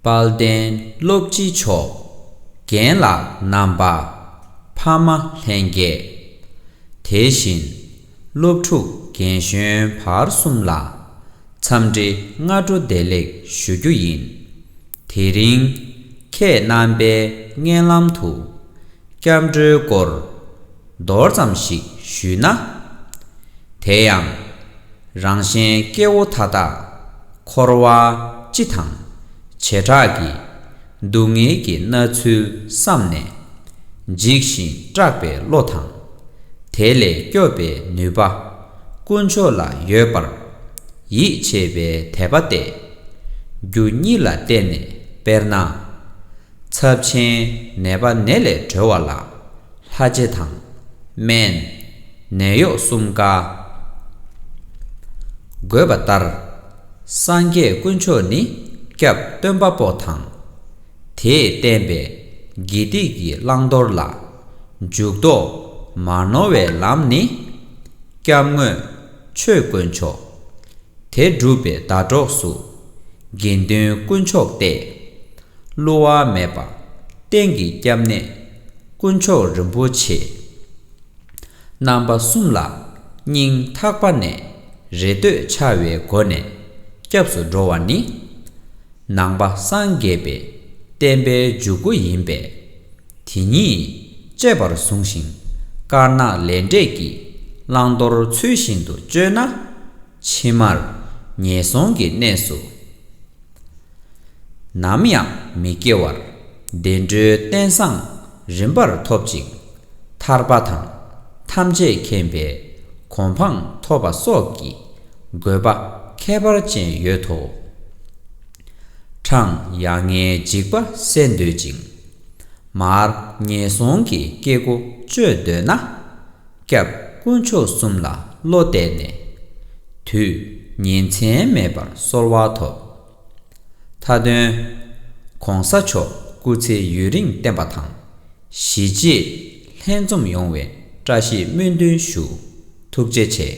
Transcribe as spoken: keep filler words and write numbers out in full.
དཔལ་ལྡན་སློབ་སྤྱི་མཆོག་རྒན་ལགས་རྣམ་པ། ཕ་མ་ལྷན་རྒྱས། དེ་བཞིན་སློབ་ཕྲུག་རྒན་གཞོན་བར་གསུམ་ལ་འཚམས་འདྲི་སྔ་དྲོ་བདེ་ལེགས་ཞུ་རྒྱུ་ཡིན། དེ་རིང་ཁྱེད་རྣམ་པའི་སྙན་ལམ་དུ་སྐྱབས་འགྲོའི་སྐོར་མདོར་ཙམ་ཞིག་ཞུས་ན། དེ་ཡང་རང་གཞན་སྐྱེ་བོ་མཐའ་དག་འཁོར་བ་སྤྱི་དང་བྱེ་བྲག་གི་སྡུག་བསྔལ་གྱི་མནར་ཚུལ་བསམ་ནས་འཇིགས་ཤིང་སྐྲག་པའི་བློ་དང་། དེ་ལས་སྐྱོབ་པའི་ནུས་པ་དཀོན་མཆོག་ལ་ཡོད་པར་ཡིད་ཆེས་པའི་དད་པ་སྟེ། རྒྱུ་གཉིས་ལ་བརྟེན་ནས། དཔེར་ན། ཚབས་ཆེན་ནད་པ་ནད་ལས་གྲོལ་བ་ལ་ལྷ་རྗེ་དང་སྨན། ནད་གཡོག་གསུམ་ཀ་དགོས་པ་ལྟར། སངས་རྒྱས་དཀོན་མཆོག་ནི་སྐྱབས་སྟོན་པ་པོ་དང་། དེས་བསྟན་པའི་དགེ་སྡིག་གི་བླང་དོར་ལ་འཇུག་ལྡོག་མ་ནོར་བའི་ལམ་ནི། སྐྱབས་དངོས་ཆོས་དཀོན་མཆོག་དེ་སྒྲུབ་པའི་ཟླ་གྲོགས་སུ་དགེ་འདུན་དཀོན་མཆོག་སྟེ། བསླུ་བ་མེད་པ་གཏན་གྱི་སྐྱབས་གནས་དཀོན་མཆོག་རིན་པོ་ཆེ། རྣམ་པ་གསུམ་ལ་སྙིང་ཐག་པ་ནས་རེ་ལྟོས་འཆའ་བའི་སྒོ་ནས་སྐྱབས་སུ་འགྲོ་བ་ནི། ནང་པ་སངས་རྒྱས་པའི་བསྟན་པའི་འཇུག་སྒོ་ཡིན་པས། དེ་ཉིད་གཅེས་པར་བཟུང་ཞིང་དཀར་ནག་ལས་འབྲས་ཀྱི་བླང་དོར་ཚུལ་བཞིན་དུ་སྤྱོད་ན། ཕྱི་མར་ངན་སོང་གི་གནས་སུ་ནམ་ཡང་མི་སྐྱེ་བར་བདེ་འགྲོའི་རྟེན་བཟང་རིམ་པར་ཐོབ་ཅིང་ཐར་པ་དང་ཐམས་ཅད་མཁྱེན་པའི་གོ་འཕང་ཐོབ་པ་སོགས་ཀྱི་དགོས་པ་ཁྱད་པར་ཅན་ཡོད་དོ། གྲངས་ཡང་ངའི་འཇིགས་པ་སེལ་འདོད་ཅིང་། མར་ངན་སོང་གི་སྐྱེ་སྒོ་གཅོད་འདོད་ན། སྐྱབས་དཀོན་མཆོག་གསུམ་ལ་བློ་གཏད་ནས། དུས་ཉིན་མཚན་མེད་པར་གསོལ་བ་ཐོབ། མཐའ་དོན། ༸གོང་ས་མཆོག་སྐུ་ཚེ་ཡུན་རིང་བརྟན་པ་དང་། གཞིས་བྱེས་ལྷན་འཛོམས་ཡོང་བའི་བཀྲ་ཤིས་སྨོན་འདུན་ཞུ། ཐུགས་རྗེ་ཆེ།